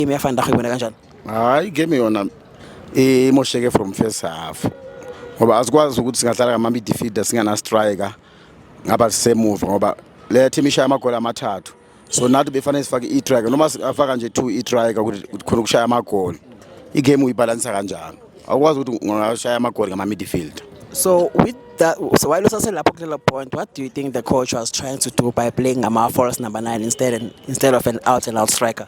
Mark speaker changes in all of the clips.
Speaker 1: Game ya vandag uyibona kanjani?
Speaker 2: Hayi, igame yona imosheke from first half ngoba asikwazi ukuthi singadlala ngama-midfielder singana-striker, ngapha sisemuva, ngoba le team ishaya amagoli amathathu, so nathi befanele sifake i-striker noma singafaka nje two i-striker ukuthi khona ukushaya amagoli. Igame uyibhalansa kanjani? Awukwazi ukuthi ungashaya amagoli ngama-midfielder.
Speaker 1: So with that, so while usaselapho kulela point, what do you think the coach was trying to do by playing ama false number 9 instead of an out and out striker?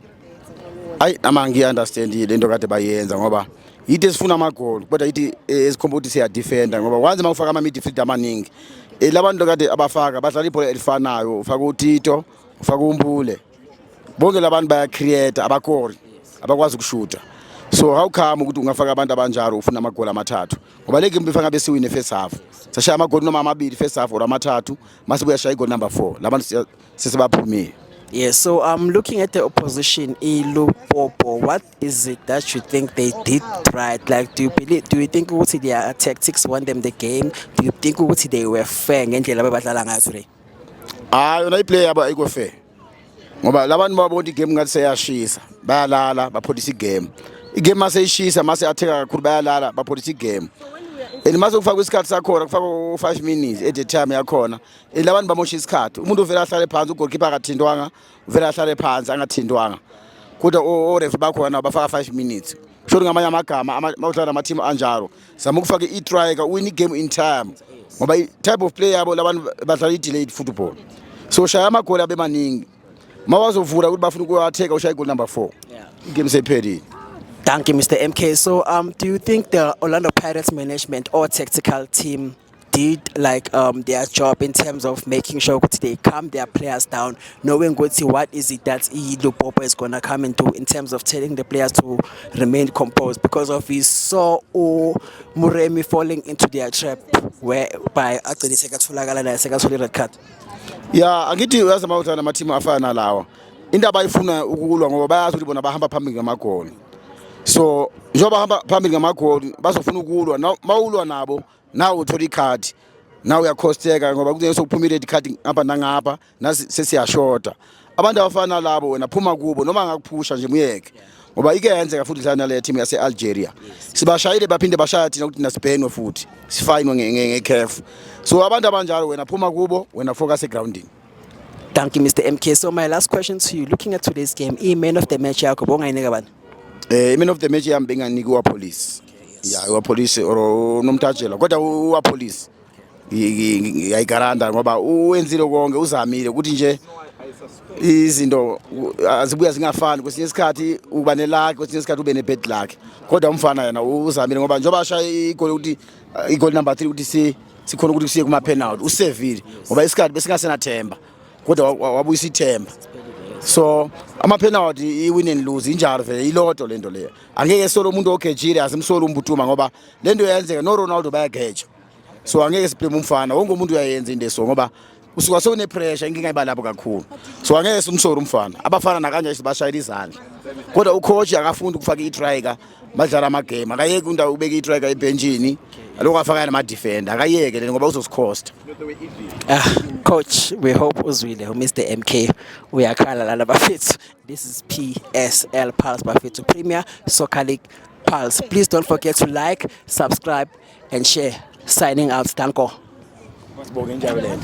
Speaker 2: Ayi, nama ngiyi-understand le nto kade bayenza, ngoba yithi esifuna amagoli kodwa yithi esikhomba ukuthi siyadefenda, ngoba once uma ufaka ama-midfield amaningi, labantu kade abafaka badlala ibhola elifanayo. Ufaka uTito, ufaka uMbule, bonke labantu bayacreate, abakori, abakwazi ukushuta. So how come ukuthi ungafaka abantu abanjalo ufuna amagoli amathathu? Ngoba le game befana besiwine first half, sashaya amagoli noma amabili first half or amathathu, mase buya shaya igoli number 4, labantu sesebaphumile.
Speaker 1: Yes, so I'm looking at the opposition, iLupopo. What is it that you think they did right? Like, do you think ukuthi their tactics won them the game? Do you think ukuthi they were fair ngendlela ababadlala ngayo today?
Speaker 2: Hayi, yona iplay yabo ayikho fair, ngoba labantu babona igame ngathi seyashisa, bayalala, bapholisa igame. Igame mase ishisa, mase atheka kakhulu, bayalala, bapholisa igame, and mase kufakwa isikhathi sakhona, kufakwa u-5 minutes at a time yakhona, and labantu bamosha isikhathi. Umuntu uvele ahlale phansi, ugoalkeeper akathintwanga, uvele ahlale phansi angathintwanga, kodwa oref bakhona bafaka 5 minutes. Kusho ngamanye amagama, mawudlala nama-team anjalo, zama ukufaka i-striker, win igame in time, ngoba i-type of play yabo labantu badlala i-delayed football. So shaya amagoli abe maningi, mawazovula ukuthi bafuna ukuwatheka, ushaya igoli number 4, igame seyiphelile.
Speaker 1: Thank you, Mr. MK. So, do you think the Orlando Pirates management or tactical team did like their job in terms of making sure ukuthi they calm their players down, knowing ukuthi what is it that Lupopo is gonna come and do in terms of telling the players to remain composed? Because of we saw Muremi falling into their trap whereby agcine sekatholakala naye sekathole red card.
Speaker 2: Ya, angithi uyazi, uma udlala namathimu afana nalawa, into abayifuna ukulwa, ngoba bayazi ukuthi bona bahamba phambili ngamagoli. So njengoba bahamba phambili ngamagoli, bazofuna ukulwa. Mawulwa nabo, nawe uthola ikhadi, nawe uyakhosteka, ngoba kugcine sokuphuma i-red card ngapha nangapha, nasi sesiyashoda. Abantu abafana nalabo, wena phuma kubo, noma angakuphusha nje, muyeke, ngoba ike yenzeka futhi dlala nale team yase-Algeria, sibashayile, baphinde bashaya thina ukuthi nasibhenwe futhi sifayinwe nge-CAF. So abantu abanjalo, wena phuma kubo, wena focus egroundini.
Speaker 1: Thank you, Mr. MK. So my last question to you, looking at today's game, i-man of the match yakho bongayinika bani?
Speaker 2: Man of the match yami benganika uAppollis. Ya, uAppollis or uNomtajela, kodwa uAppollis ngiyayigaranta ngoba uwenzile konke, uzamile ukuthi nje izinto azibuya zingafani. Kwesinye isikhathi uba neluck, kwesinye isikhathi ube ne-bad luck, kodwa umfana yena uzamile, ngoba njengoba ashaya igoli ukuthi igoli number 3 ukuthi si sikhona ukuthi siye kuma penalty, usevile, ngoba isikhathi besingasenathemba, kodwa wabuyisa ithemba. So ama-penalty, i-win and lose injalo vele, ilotto lento leyo. Angeke solo umuntu ogejile, asimsoli uMbutuma, ngoba lento iyenzeka, no-Ronaldo bayageja, so angeke siblame umfana. Wonke umuntu uyayenza into eso, ngoba usuka sewune-pressure, inkinga iba lapho kakhulu. So angeke simsole umfana. Abafana nakanje sibashayela izandla, kodwa ucoach akafundi ukufaka i-striker badlala amagame, akayeke indawo, ubeke i-striker ebhentshini, alokhu afaka nama-defender, akayeke le ngoba uzosikhosta.
Speaker 1: Ah, coach, we hope uzwile Mr. MK uyakhala lana bafethu. This is PSL Pulse bafethu, Premier Soccer League Pulse. Please don't forget to like, subscribe and share. Signing out, Danko.
Speaker 2: Sibonge injabulo.